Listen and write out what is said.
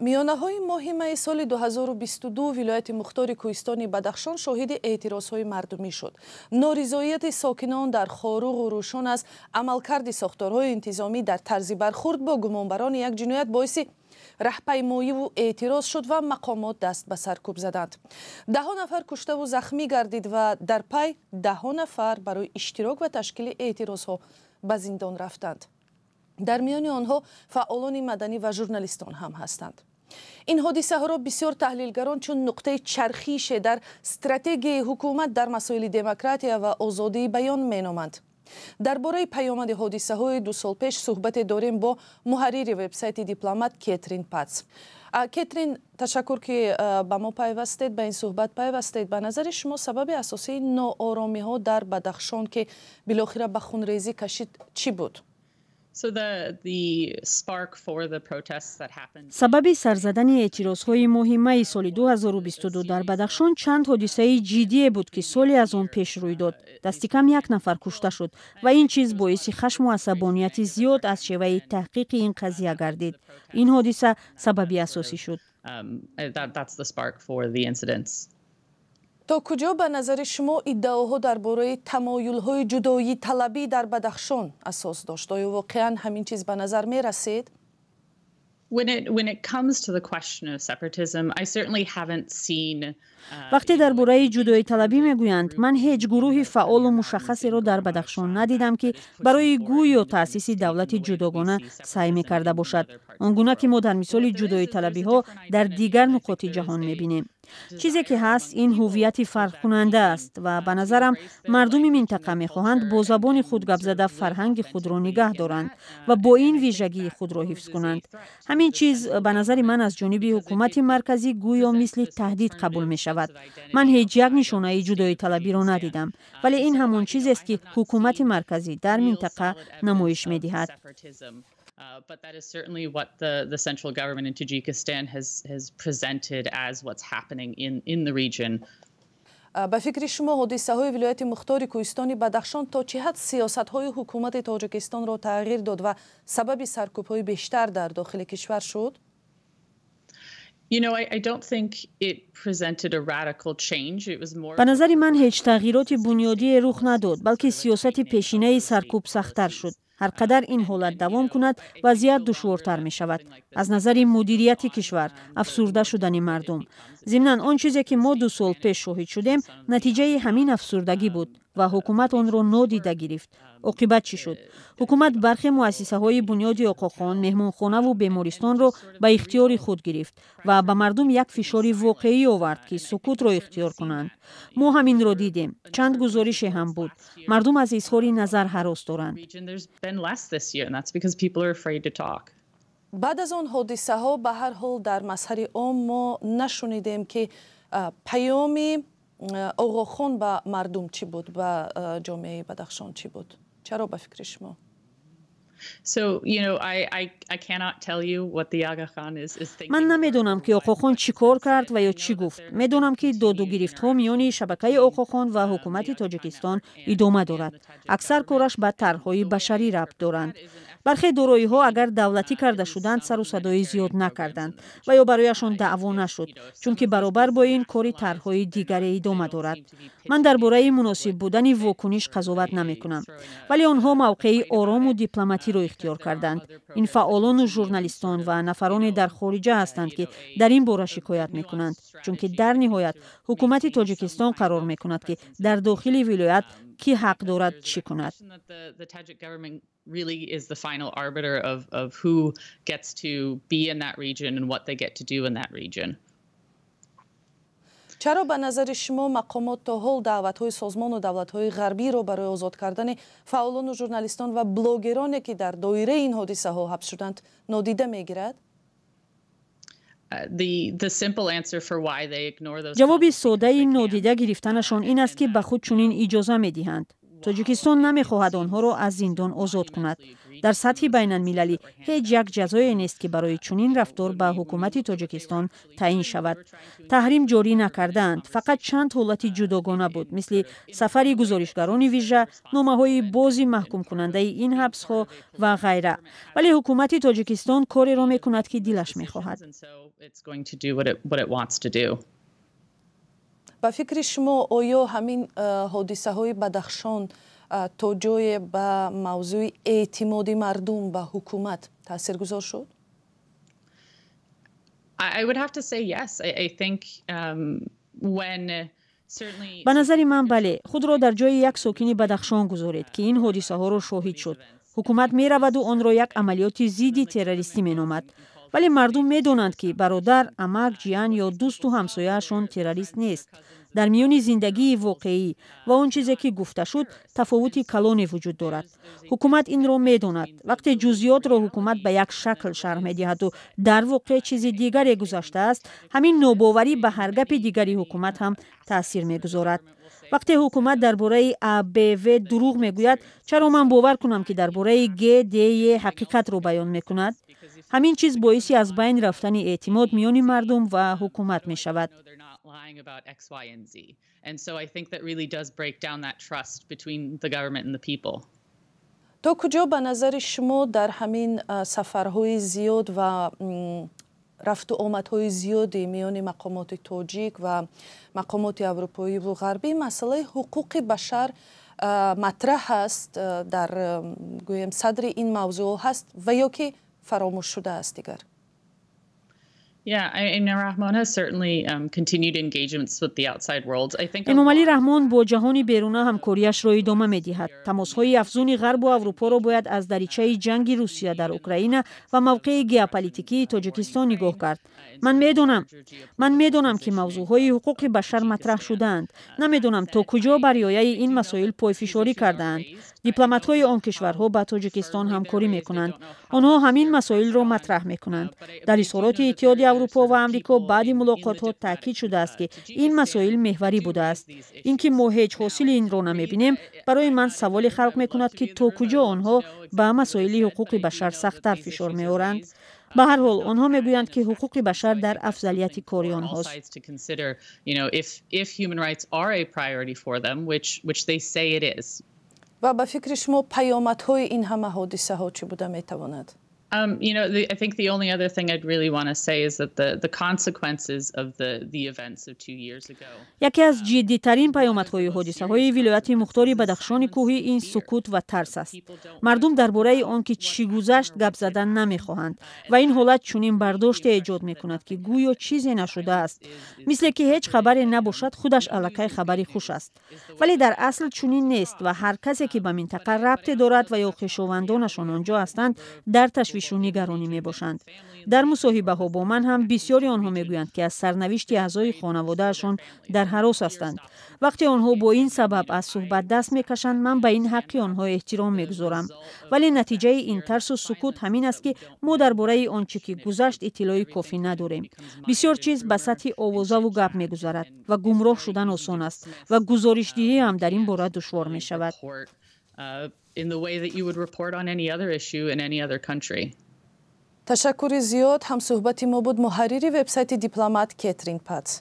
Миёнаҳои моҳи майи соли 2022 вилояти мухтори кӯҳистони Бадахшон шоҳиди эътирозҳои мардумӣ шуд. Норизоияти сокинон дар Хоруғу Рӯшон аз амалкарди сохторҳои интизомӣ дар тарзи бархурд бо гумонбарони як ҷиноят боиси раҳпаймоиву эътироз шуд ва мақомот даст ба саркӯб заданд. Даҳо нафар куштаву захмӣ гардид ва дар пай даҳо нафар барои иштирок ва ташкили эътирозҳо ба зиндон рафтанд. Дар миёни онҳо фаъолони маданӣ ва журналистон ҳам ҳастанд. Ин ҳодисаҳоро бисёр таҳлилгарон чун нуқтаи чархише дар стратегияи ҳукумат дар масоили демократия ва озодии баён меноманд. Дар бораи паёмади ҳодисаҳои 2 сол пеш суҳбате дорем бо муҳаррири вебсайти Дипломат Кетрин Пац. Кетрин, ташаккур, ки ба мо пайвастед, ба ин суҳбат пайвастед. Ба назари шумо, сабаби асосии нооромиҳо дар Бадахшон, ки билохира ба хунрезӣ кашид, чӣ буд? Сабаби сарзадани эътирозҳои моҳи майи соли 2022 дар Бадахшон чанд ҳодисаи ҷиддие буд, ки соли аз он пеш рӯй дод. Дасти кам як нафар кушта шуд ва ин чиз боиси хашму асабонияти зиёд аз шеваи таҳқиқи ин қазия гардид. Ин ҳодиса сабаби асосӣ шуд. То куҷо, ба назари шумо, иддаоҳо дар бораи тамоюлҳои ҷудоиталабӣ дар Бадахшон асос дошт? Оё воқеан ҳамин чиз ба назар мерасид? When it comes to the question of separatism, I certainly haven't seen Вақте дар бораи ҷудоиталабӣ мегӯянд, ман ҳеҷ гурӯҳи фаъолу мушаххасеро дар Бадахшон надидам, ки барои гӯё таъсиси давлати ҷудогона саъй мекарда бошад, он гуна ки мо дар мисоли ҷудоиталабиҳо дар дигар нуқоти ҷаҳон мебинем. Чизе ки ҳаст, ин ҳуввияти фарқкунанда аст ва ба назарам, мардуми минтақа мехоҳанд бо забони худ гап зада, фарҳанги худро нигаҳ доранд ва бо ин вижагии худро ҳифз кунанд. Ҳамин чиз, ба назари ман, аз ҷониби ҳукумати марказӣ гӯё мисли таҳдид қабул мешавад. Ман ҳеҷ як нишонаи ҷудоиталабиро надидам, вале ин ҳамон чизест, ки ҳукумати марказӣ дар минтақа намоиш медиҳад. But that is certainly what the central government in Tajikistan has presented as what's happening in the region. Ба фикри шумо, ҳодисаҳои вилояти мухтори кӯҳистони Бадахшон то чӣ ҳад сиёсатҳои ҳукумати Тоҷикистонро тағйир дод ва сабаби саркӯбҳои бештар дар дохили кишвар шуд? I don't think it presented a radical change. It was more Ба назари ман, ҳеҷ тағйироти бунёдие рух надод, балки сиёсати пешинаи саркӯб сахттар шуд. Ҳар қадар ин ҳолат давом кунад, вазъият душвортар мешавад аз назари мудирияти кишвар, афсурда шудани мардум. Зимнан, он чизе ки мо 2 сол пеш шоҳид шудем, натиҷаи ҳамин афсурдагӣ буд ва ҳукумат онро нодида гирифт. Оқибат чӣ шуд? Ҳукумат бархе муассисаҳои бунёди Оқохон, меҳмонхонаву бемористонро ба ихтиёри худ гирифт ва ба мардум як фишори воқеӣ овард, ки сукутро ихтиёр кунанд. Мо ҳаминро дидем, чанд гузорише ҳам буд. Мардум аз изҳори назар ҳарос доранд. Баъд аз он ҳодисаҳо, ба ҳар ҳол, дар мазҳари ом мо нашунидем, ки паёми Оғохон ба мардум чӣ буд, ба ҷомеаи Бадахшон чӣ буд. Чаро, ба фикри шумо? So, I cannot tell you what the Aga Khan is thinking. Ман намедонам, ки Оқохон чӣ кор кард ва ё чӣ гуфт. Медонам, ки додугирифтҳо миёни шабакаи Оқохон ва ҳукумати Тоҷикистон идома дорад. Аксар кораш ба тарҳҳои башарӣ рабт доранд. Бархе дороиҳо, агар давлатӣ карда шуданд, сару садои зиёд накарданд ва ё барояшон даъво нашуд, чунки баробар бо ин кори тарҳҳои дигаре идома дорад. Ман дар бораи муносиб будани вокуниш қазоват намекунам, вале онҳо мавқеи орому дипломатиро ихтиёр карданд. Ин фаъолону журналистон ва нафароне дар хориҷа ҳастанд, ки дар ин бора шикоят мекунанд, чунки дар ниҳоят ҳукумати Тоҷикистон қарор мекунад, ки дар дохили вилоят кӣ ҳақ дорад чӣ кунад. Really is the final arbiter of who gets to be in that region and what they get to do in that region. Чаро, ба назари шумо, мақомот то ҳол даъватҳои созмону давлатҳои ғарбиро барои озод кардани фаъолону журналистон ва блогероне, ки дар доираи ин ҳодисаҳо ҳабс шуданд, нодида мегирад? Ҷавоби содаи нодида гирифтанашон ин аст, ки ба худ чунин иҷоза медиҳанд. Тоҷикистон намехоҳад онҳоро аз зиндон озод кунад. Дар сатҳи байналмилалӣ ҳеҷ як ҷазое нест, ки барои чунин рафтор ба ҳукумати Тоҷикистон таъин шавад. Таҳрим ҷорӣ накардаанд. Фақат чанд ҳолати ҷудогона буд, мисли сафари гузоришгарони вижа, номаҳои бози маҳкумкунандаи ин ҳабсҳо ва ғайра. Вале ҳукумати Тоҷикистон кореро мекунад, ки дилаш мехоҳад. Ба фикри шумо, оё ҳамин ҳодисаҳои Бадахшон то ҷое ба мавзӯи эътимоди мардум ба ҳукумат таъсиргузор шуд? I would have to say yes. I think when Ба назари ман, бале. Худро дар ҷои як сокини Бадахшон гузоред, ки ин ҳодисаҳоро шоҳид шуд. Ҳукумат мераваду онро як амалиёти зидди террористӣ меномад, вале мардум медонанд, ки бародар, амак, ҷиян ё дӯсту ҳамсояашон террорист нест. Дар миёни зиндагии воқеӣ ва он чизе, ки гуфта шуд, тафовути калоне вуҷуд дорад. Ҳукумат инро медонад. Вақте ҷузъиётро ҳукумат ба як шакл шарҳ медиҳаду дар воқеъ чизи дигаре гузаштааст, ҳамин нобоварӣ ба ҳар гапи дигари ҳукумат ҳам таъсир мегузорад. Вақте ҳукумат дар бораи А, Б, В дурӯғ мегӯяд, чаро ман бовар кунам, ки дар бораи Г, Д, Е ҳақиқатро баён мекунад? Ҳамин чиз боиси аз байн рафтани эътимод миёни мардум ва ҳукумат мешавад. Lying about X, Y, and Z. And so I think that really does break down that trust between the government and the people. То куҷо, ба назари шумо, дар ҳамин сафарҳои зиёд ва рафту омадҳои зиёди миёни мақомоти тоҷик ва мақомоти аврупоиву ғарбӣ масъалаи ҳуқуқи башар матраҳ аст, дар, гӯем, садри ин мавзӯъ ҳаст ва ё ки фаромӯш шудааст дигар? Yeah, I mean, Rahmon has certainly continued engagements with the outside world. I think Эмомалӣ Раҳмон бо ҷаҳони беруна ҳамкориашро идома медиҳад. Тамосҳои афзуни Ғарбу Аврупоро бояд аз даричаи ҷанги Русия дар Украина ва мавқеи геополитикии Тоҷикистон нигоҳ кард. Ман медонам, ки мавзӯъҳои ҳуқуқи башар матраҳ шудаанд. Намедонам, то куҷо ба риояи ин масоил пойфишорӣ кардаанд. Дипломатҳои он кишварҳо ба Тоҷикистон ҳамкорӣ мекунанд. Онҳо ҳамин масоилро матраҳ мекунанд. Дар изҳороти Иттиҳоди Аврупо ва Амрико баъди мулоқотҳо таъкид шудааст, ки ин масоил меҳварӣ будааст. Ин ки мо ҳеҷ ҳосили инро намебинем, барои ман саволе халқ мекунад, ки то куҷо онҳо ба масоили ҳуқуқи башар сахттар фишор меоранд. Ба ҳар ҳол, онҳо мегӯянд, ки ҳуқуқи башар дар афзалияти кори онҳост. Sides to consider, if human rights are a priority for them, which they say it is. Ва ба фикри шумо, паёмадҳои ин ҳама ҳодисаҳо чӣ буда метавонад? I think the only other thing I'd really want to say is that the consequences of the events of 2 years ago. Яке аз ҷиддитарин паёмадҳои ҳодисаҳои вилояти мухтори Бадахшони кӯҳӣ ин сукут ва тарс аст. Мардум дар бораи он ки чӣ гузашт, гап задан намехоҳанд ва ин ҳолат чунин бардоште эҷод мекунад, ки гӯё чизе нашудааст. Мисле ки ҳеҷ хабаре набошад, худаш аллакай хабари хуш аст. Вале дар асл чунин нест ва ҳар касе, ки ба минтақа рабте дорад ва ё хешовандонашон он ҷо ҳастанд, дар ташвишу нигаронӣ мебошанд. Дар мусоҳибаҳо бо ман ҳам бисёри онҳо мегӯянд, ки аз сарнавишти аъзои хонаводаашон дар ҳарос ҳастанд. Вақте онҳо бо ин сабаб аз суҳбат даст мекашанд, ман ба ин ҳаққи онҳо эҳтиром мегузорам. Вале натиҷаи ин тарсу сукут ҳамин аст, ки мо дар бораи он чӣ ки гузашт, иттилои кофӣ надорем. Бисёр чиз ба сатҳи овозаву гап мегузарад ва гумроҳ шудан осон аст ва гузоришдиҳӣ ҳам дар ин бора душвор мешавад. In the way that you would report on any other issue in any other country. Ташаккури зиёд. Ҳамсӯҳбати мо буд муҳаррири вебсайти Дипломат Кетрин Патс.